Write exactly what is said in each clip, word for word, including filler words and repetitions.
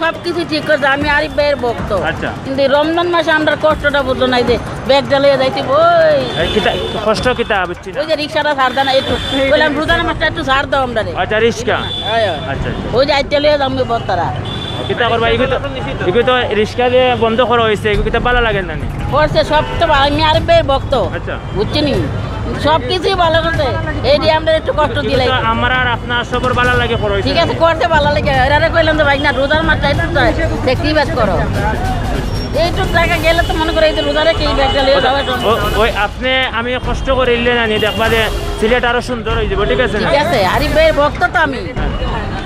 সব কিছু ঠিক করছে, আমি আরিফ ভাইয়ের ভক্ত। আচ্ছা। কিন্তু এই রমজান মাসে আমরা কষ্টটা বুঝলো না, এই যে ব্যাগটা লইয়া যাইতে ওই এই কিতা, কষ্ট কিতা বুঝছি না। ওই যে রিক্সাটা ছাড় দেয় না, একটু বললাম, "রোজার মাসটা একটু ছাড় দাও আমরা রে।" আচ্ছা, রিক্সা। হ্যাঁ, হ্যাঁ। আচ্ছা, আচ্ছা। ওই যে আইতে লইয়া যাবো বর্তারা। কিতা করবা, এগুলো তো, এগুলো তো রিক্সা যে বন্ধ করা হয়েছে, এগুলো কিতা ভালা লাগে না নি? করছে সব তো ভালো, আমি আরিফ ভাইয়ের ভক্ত। আচ্ছা। বুঝছি নি? সব কিছুই ভালো করছে, এই দিয়ে আমরা একটু কষ্ট দিলাই। তো আমার আর আপনার সবর ভালা লাগে করা হয়েছে। ঠিক আছে, করতে ভালা লাগে। এরারে কইলাম তো ভাই না, রোজার মাসটা একটু চাই, স্যাক্রিফাইস করো। এইটুক জায়গা গেলে তো মনে করে এই যে রোজারে কি ব্যাগটা লইয়া যাওয়া সম্ভব। ও, ওই আপনি আমি কষ্ট করে ইলে না নি, দেখবা যে সিলেট আরো সুন্দর হয়ে যাবে, ঠিক আছে না? ঠিক আছে, আরিফ ভাইয়ের ভক্ত তো আমি।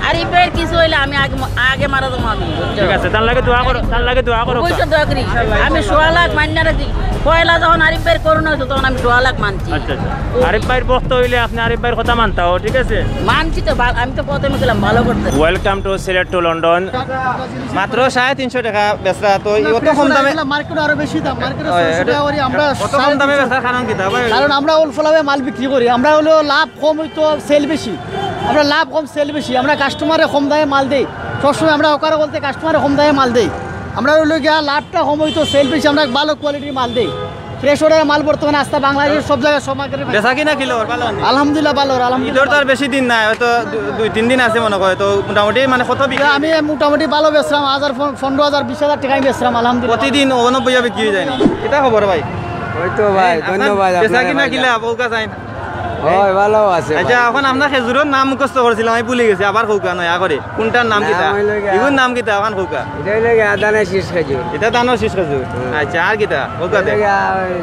আরিফ ভাইয়ের কিছু হইলে আমি আগে ম-, আগে মারা যাবো আমি, বুঝছো? ঠিক আছে, তার লাগে দোয়া করো, তার লাগে দোয়া করো। অবশ্যই দোয়া করি। আমি সোয়া লাখ মাইনা রাখি, পয়লা যখন আরিফ ভাইয়ের করোনা হইতো তখন আমি সোয়া লাখ মানছি। আচ্ছা, আচ্ছা। আরিফ ভাইয়ের ভক্ত হইলে আপনি আরিফ ভাইয়ের কথা মানতা হো, ঠিক আছে? মানছি তো, ভা-, আমি তো প্রথমে গেলাম ভালো করতে। Welcome to Sylhet to London. মাত্র সাড়ে তিনশো টাকা বেচরা, তো অত কম দামে। মার্কেটে আরো বেশি দাম, মার্কেটে ওই, ছয়শো এটা টাকা করি, আমরা কত কম দামে বেচার কারণ কিতা ভাই? কারণ আমরা অল্প লাভে মাল বিক্রি করি, আমরা হলো লাভ কম হইতো সেল বেশি, আমরা লাভ কম সেল বেশি, আমরা কাস্টমারে কম দামে মাল দেই। সবসময় আমরা হকারে বলতে কাস্টমারে কম দামে মাল দেই, আমরা হলো গিয়া লাভটা কম হইতো সেল বেশি, আমরা ভালো কোয়ালিটির মাল দেই। ফ্রেশ অর্ডারের মাল বর্তমানে আস্তা বাংলাদেশের সব জায়গায় সব মার্কেটে পাই। বেচা কিনা কিলো ভালো নি? আলহামদুলিল্লাহ ভালো, আলহামদুলিল্লাহ। ঈদর তো আর বেশি দিন নাই, হয়তো দু-, দুই তিন দিন আছে মনে হয়। তো মোটামুটি মানে কত বিক্রি? আমি মোটামুটি ভালো বেচলাম, হাজার, পন-, পনেরো হাজার, বিশ হাজার টাকায় বেচলাম, আলহামদুলিল্লাহ। প্রতিদিন অনব্বই বিক্রি হয়ে যায়নি? কিতা খবর ভাই? ওই তো ভাই, এই, আপনার ধন্যবাদ বেচা আপনার কিনা ভাই। কিলা? বউকা চাইন? হয়, ভালো আছে আচ্ছা, ভাই। এখন আপনার খেজুরর নাম মুখস্থ করছিলাম, আমি ভুলি গেছি, আবার কউকা নয়া করে। কোনটার নাম নাম কিতা? হইলো গিয়া এগুর নাম কিতা? এখন কউকা। এটা হইলো গিয়া দানা শীষ খেজুর। এটা দানা শীষ খেজুর। হুম। আচ্ছা, আর কিতা? কউকা এটা দে। হইলো গিয়া ওই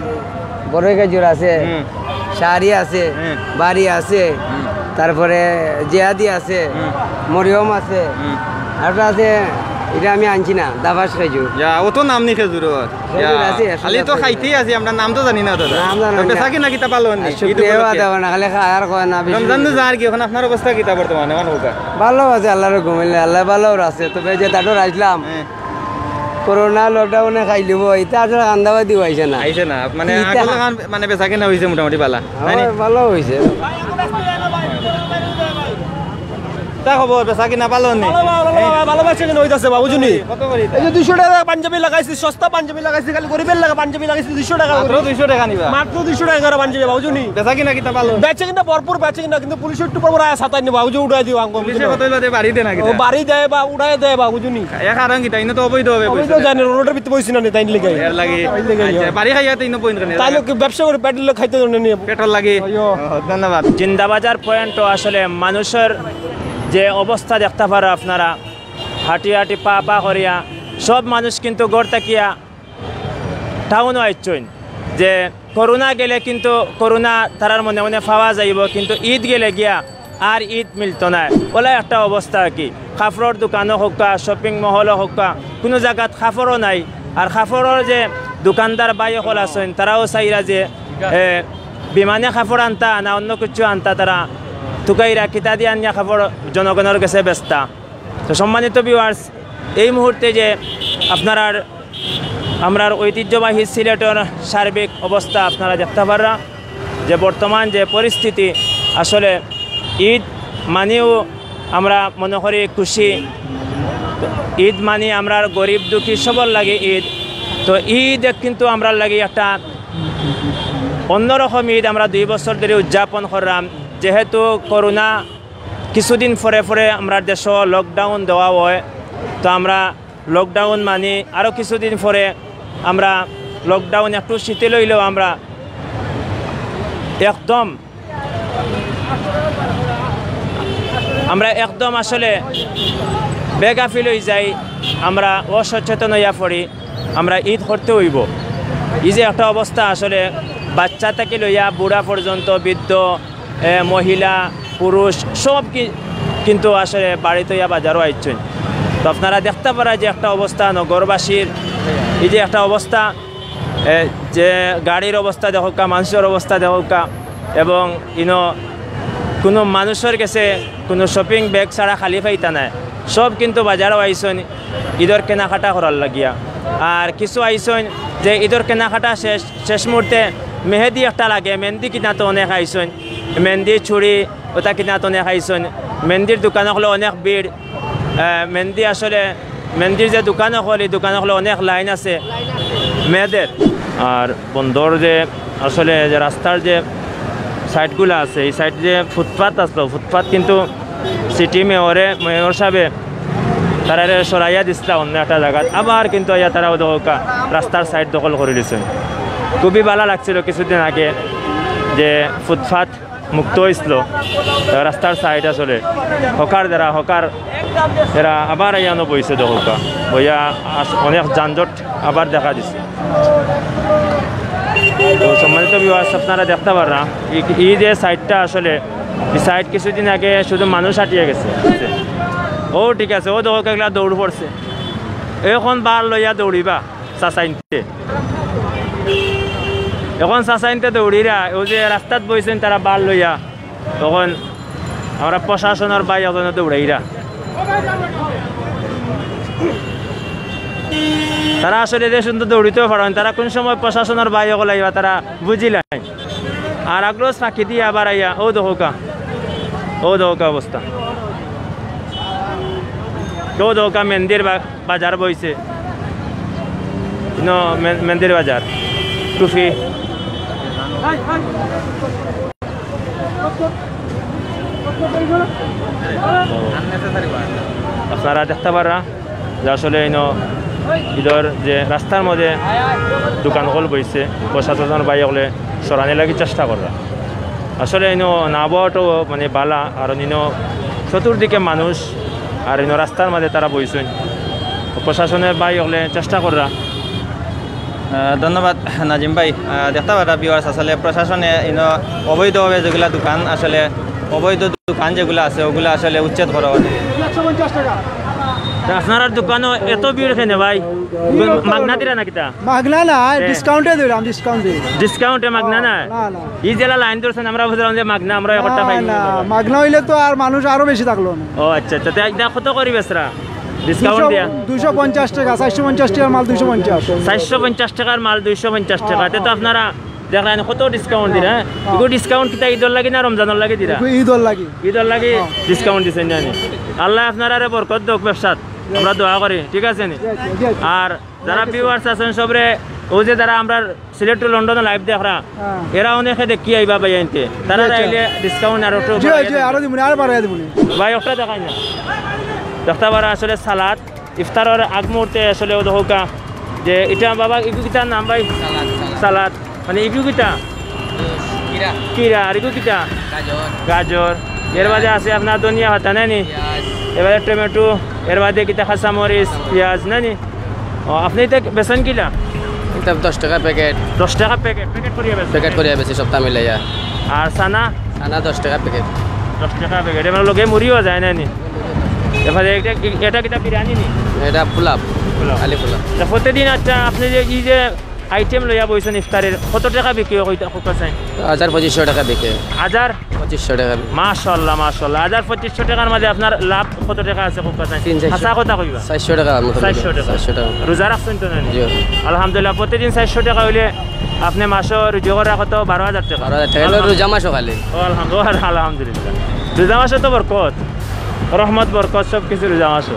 বড়ই খেজুর আছে, হুম। শাড়ি আছে, হুম। বাড়ি আছে, হুম। তারপরে জেহাদি আছে, হুম। মরিয়ম আছে, হুম। আর একটা আছে, এটা আমি আনছি না, দাবাস খেজুর। ইয়া, অত নাম নি খেজুরর। খেজুর ইয়া, আছে, খালি তো খাইতেই আছি, আমরা নাম তো জানি না দাদা। নাম জানো তো না। বেচা কিনা কিতা ভালো নি? আর শুক্রিয়া দেওয়া না, খালি খায় আর কয় না, বেশি রমজান তো যার কি, এখন আপনার অবস্থা কিতা বর্তমানে? এখন কউকা। ভালো আছে, আল্লাহর হুকুমে, আল্লাহ ভালো আছে। তবে যে দাঁড়ো রাখলাম, হ্যাঁ। করোনা লকডাউনে খাইলিব, ইতা আসলে কান্দাবাদিও আইছে না। আইছে না, মানে ইতা আগর লাখান, মানে বেচা কিনা হইছে মোটামুটি ভালা, তাই নি? হয়, ভালো হইছে। তা খবর, বেচা কিনা ভালো নি? ভালো, ভালো, ভালো, ভালো, বেচা কিনা হইতাছে, বাবু জুনি। কত করি? এই যে দুইশো টাকা পাঞ্জাবি লাগাইছি, সস্তা পাঞ্জাবি লাগাইছি, খালি গরিবের লাগি পাঞ্জাবি লাগাইছি দুইশো টাকা মাত্র করি। দুইশো টাকা নিবা? মাত্র দুইশো টাকা করে পাঞ্জাবি, বাবু জুনি। বেচা কিনা কিতা ভালো? বেচা কিনা ভরপুর, বেচা কিনা, কিন্তু পুলিশে একটু পর পর আয়া সাতাই নিবা, বাবু জুনি উঠাই দিও আঙ্গ, পুলিশে বুঝছো? কত বাদে বাড়ি দেয় না কিতা? ও বাড়ি দেয় বা উঠাই দেয়, বাবু জুনি। এ কারণ কিতা? ইনো তো অবৈধ হবে, অবৈধ পয়সা জানি, রোডর ভিতরে বইছি না নি, তাইন লিগাই। এর লাগি। তাইন লিগাই, আচ্ছা, হ্যাঁ। বাড়ি খাইয়া তো ইনো বইন কেনে? তাইলে কি ব্যবসা করি, পেট্রোল খাইতে জন্য নিয়ে। পেট্রোল লাগি। ওইও। ও, ধন্যবাদ। জিন্দাবাজার পয়েন্টও আসলে মানুষর যে অবস্থা দেখতা পারো আপনারা, হাঁটি হাঁটি পা পা করিয়া সব মানুষ কিন্তু ঘর থাকিয়া টাউনও আইচ্ছইন। যে করোনা গেলে কিন্তু করোনা তারার মনে মনে পাওয়া যাইব, কিন্তু ঈদ গেলে গিয়া আর ঈদ মিলতো নায়। ওলা একটা অবস্থা আর কি। কাপড়র দোকানও হউক্কা, শপিং মহলও হউক্কা, কুনু জাগাত কাপড়ও নাই। আর কাপড়র যে দোকানদার ভাই অকল আছইন, তারাও চাইরা যে, এ, বিমানে কাপড় আনতা না অন্য কিছু আনতা, তারা তুকাইরা কিতা দিয়া আনিয়া কাপড় জনগণর গেছে বেচতা। তো সম্মানিত ভিউয়ার্স, এই মুহূর্তে যে আপনারার, আমরার ঐতিহ্যবাহী সিলেটর সার্বিক অবস্থা আপনারা দেখতা পাররা যে বর্তমান যে পরিস্থিতি, আসলে ঈদ মানেও আমরা মনে করি খুশি, ঈদ মানে আমরার গরিব দুঃখী সবর লাগি ঈদ। তো ঈদ কিন্তু আমরার লাগি একটা অন্যরকম ঈদ আমরা দুই বছর ধরি উদযাপন কররাম। যেহেতু করোনা কিছুদিন পরে পরে আমরার দেশো লকডাউন দেওয়া হয়, তো আমরা লকডাউন মানি আরও কিছুদিন পরে আমরা লকডাউন একটু শিথিল হইলেও আমরা একদম, আমরা একদম আসলে বেগাফিল হয়ে যাই, আমরা অসচেতন হইয়া পড়ি। আমরা ঈদ করতে হইব। এই যে একটা অবস্থা, আসলে বাচ্চা থাকি লইয়া বুড়া পর্যন্ত, বৃদ্ধ, এ, মহিলা, পুরুষ সব কি-, কিন্তু আসলে বাড়িত ইয়া বাজারও আইচ্ছইন। তো আপনারা দেখতা পারা যে একটা অবস্থা নগরবাসীর, এই যে একটা অবস্থা, এ, যে গাড়ির অবস্থা দেখউক্কা, মানুষর অবস্থা দেখউক্কা, এবং ইনো কুনু মানুষর গেছে কুনু শপিং ব্যাগ ছাড়া খালি পাইতা নায়। সব কিন্তু বাজারও আইছইন ঈদর কেনাকাটা করার লাগিয়া। আর কিছু আইছইন যে ঈদর কেনাকাটা শেষ, শেষ মুহূর্তে মেহেদি একটা লাগে, মেহেদি কিনাত অনেক আইছইন, মেহেদি, চুড়ি, ওটা কিনাত অনেক আইছইন। মেহেদির দোকান অকলো অনেক ভিড়। আহ, মেহেদি আসলে মেন্দির যে দোকান অকল, ই দোকান অকলো অনেক লাইন আছে মেয়েদের। আর বন্দর যে আসলে যে রাস্তার যে সাইডগুলা আছে, ই সাইড যে ফুটপাত আসলো, ফুটপাত কিন্তু সিটি মেয়রে, মেয়র সাবে তারারে সরাইয়া দিছলা অন্য একটা জাগাত, আবার কিন্তু আইয়া তারা অউ দেখউক্কা রাস্তার সাইড দখল করি লিছে। খুবই ভালা লাগছিল কিছুদিন আগে যে ফুটপাত মুক্ত অইছিল, রাস্তার সাইড আসলে হকার যারা, হকার এরা আবার আইয়া অনো বইছে দেখউক্কা, বইয়া আস-, অনেক যানজট আবার দেখা দিছে। তো সম্মানিত ভিউয়ার্স, আপনারা দেখতা পাররা ই, ই যে সাইডটা আসলে, ই সাইড কিছুদিন আগে শুধু মানুষ আটিয়া গেছে। ও ঠিক আছে, অউ দেখউক্কা এগুলা দৌড় পড়ছে, এখন বাল লইয়া দৌড়িবা চাচাইন্তে, এখন চাচাইন্তে দৌড়িরা, অউ যে রাস্তাত বইছইন তারা বাল লইয়া, তখন আমরা প্রশাসনর ভাই অকলও দৌড়াইরা। তারা আসলে যে সুন্দর দৌড়িতেও পারইন, তারা কোন সময় প্রশাসনর ভাই অকল আইবা তারা বুঝিলাইন। আর আক্রোশ ফাঁকি দিয়া আবার আইয়া, অউ দেখউক্কা, অউ দেখউক্কা অবস্থা, অউ দেখউক্কা মেন্দির বা-, বাজার বইছে, ইনো মে-, মেন্দির বাজার, টুফি। আপনারা দেখতা পাররা যে আসলে ইনো ইদর যে রাস্তার মধ্যে দোকান অকল বইছে, প্রশাসনর ভাই অকলে সরানির লাগি চেষ্টা কররা। আসলে ইনো না বওয়াটাও মানে ভালা, কারণ ইনো চতুর্দিকে মানুষ, আর ইনো রাস্তার মাঝে তারা বইছইন। তো প্রশাসনর ভাই অকলে চেষ্টা কররা। আহ, ধন্যবাদ নাজিম ভাই। আহ, দেখতা পাররা ভিউয়ার্স, আসলে প্রশাসনে ইনো অবৈধভাবে যেগুলা দোকান, আসলে অবৈধ দোকান যেগুলা আছে, ওগুলা আসলে উচ্ছেদ করা অয়। তা আপনারার দোকানো এত ভিড় কেনে ভাই? মাগনা দিরা না কিতা? মাগনা না, এ। ডিসকাউন্টে দিরাম, ডিসকাউন্টে। ডিসকাউন্টে মাগনা না? না, না। ই যেলা লাইন ধরছইন, আমরা বুঝলাম যে মাগনা, আমরা একটা না, পাই না, মাগনা অইলে তো আর মানুষ আরো বেশি থাকলো না। ও আচ্ছা, আচ্ছা, তে ইটা কত করি বেচরা? ডিসকাউন্ট দিয়া? দুইশো পঞ্চাশ টেকা, চাইরশো পঞ্চাশ টেকার মাল দুইশো পঞ্চাশ। চাইরশো পঞ্চাশ টেকার মাল দুইশো পঞ্চাশ টেকা। তে তো আপনারা দেখলাইন কত ডিসকাউন্ট দিরা, হ্যাঁ? হ্যাঁ। ইগু ডিসকাউন্ট কিতা ইদর লাগি না রমজানর লাগি দিরা? ইগু ইদর লাগি। ইদর লাগি হ্যাঁ। ডিসকাউন্ট দিছইন জানি। আল্লায় আপনারারে বরকত দেউক ব্যবসাত। আমরা দোয়া করি, ঠিক আছে নি? জি, জি, জি। আর যারা ভিউয়ার্স আছইন সবরে, অউ যে যারা আমরার সিলেট টু লন্ডন লাইভ দেখরা, হ্যাঁ। এরা অনেকে দেখি আইবা ভাইয়াইন্তে। তারা জি, জি। আইলে ডিসকাউন্ট আর একটু জি, বাড়াইয়া জি, দিবা। আরো দিমুনি, আরো বাড়াইয়া দিমুনি। ভাই, ওটা দেখাই না। দেখতা পাররা আসলে সালাদ, ইফতারর আগ মুহূর্তে আসলে অউ দেখউক্কা যে ইটা বাবা, ইগু কিতার নাম ভাই? সালাদ, সালাদ। সালাদ। মানে ইগু কিতা? কিরা। কিরা, আর ইগু কিতা? গাজর। গাজর। এর বাদে আছে আপনার ধনিয়া পাতা, নানি? পিয়াজ। এর বাদে টমেটো, এর বাদে কিতা? কাঁচামরিচ, পিয়াজ, নানি? ও, আপনে ইতা বেচইন কিলা? ইতা দশ টেকা প্যাকেট। দশ টেকা প্যাকেট, প্যাকেট করিয়া বেচইন? প্যাকেট করিয়া বেচি, সবতা মিলাইয়া। আর চানা? চানা দশ টেকা প্যাকেট। দশ টেকা প্যাকেট, এর লগে মুড়িও যায়, নানি? এর বাদে এটা, এটা কিতা বিরিয়ানি নি? এটা পোলাও। পোলাও। আলু পোলাও। তে প্রতিদিন, আচ্ছা, আপনে যে ই যে আইটেম লইয়া বইছইন ইফতারর, কত টেকা বিক্রি অয় কউক্কা চাইন? হাজার পঁচিশশো টেকা বিকে। হাজার? পঁচিশশো টেকা বিকে। মাশাআল্লাহ, মাশাআল্লাহ। হাজার পঁচিশশো টেকার মাঝে আপনার লাভ কত টেকা আছে কউক্কা চাইন? তিন চাইরশো। হাছা কথা কইবা। চাইরশো টেকার মতো। চাইরশো টেকা। চাইরশো টেকা। রোজা রাখছইন তো নানি? জি। আলহামদুলিল্লাহ, প্রতিদিন চাইরশো টেকা অইলে আপনে মাসো রুজি কররা কত? বারো হাজার টেকা। বারো হাজার টেকা। এটা আলহাম-, রোজা মাসো খালি। ও, আলহাম-, ও, আলহামদুলিল্লাহ। রোজা মাসো তো বরকত, রহমত, বরকত, সব কিছু রোজা মাসো।